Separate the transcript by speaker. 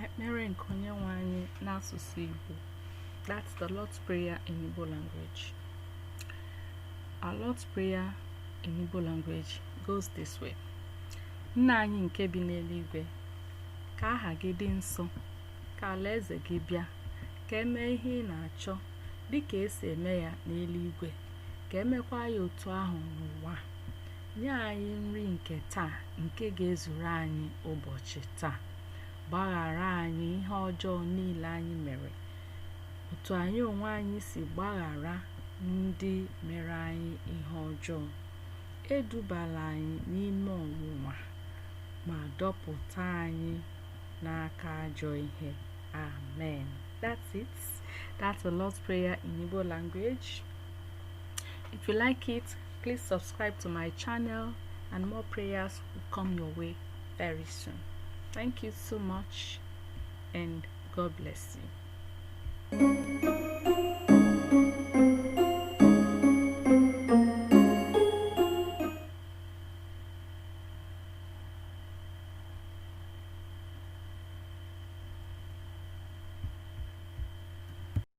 Speaker 1: Ekpere nke Onyenwe anyị n'asụsụ Igbo. That's the Lord's Prayer in Igbo language. Our Lord's Prayer in Igbo language goes this way. Nna anyị nke bi n'eluigwe, ka aha gị dị nsọ, ka alaeze gị bịa, ka emee ihe ị na-achọ dịka esi eme ya n'eluigwe, ka emekwa ya otu ahụ n'ụwa. Nye anyị nri nke taa nke ga-ezuru anyị ụbọchị taa. Gbaghara anyị ihe ọjọọ niile anyị mere, otu anyị onwe anyị si gbaghara ndị mere anyị ihe ọjọọ. Edubala anyị n'ime ọnwụnwa, ma dọpụta anyị n'aka ajọ ihe. Amen. That's it. That's the Lord's Prayer in Igbo language. If you like it, please subscribe to my channel and more prayers will come your way very soon. Thank you so much and God bless you.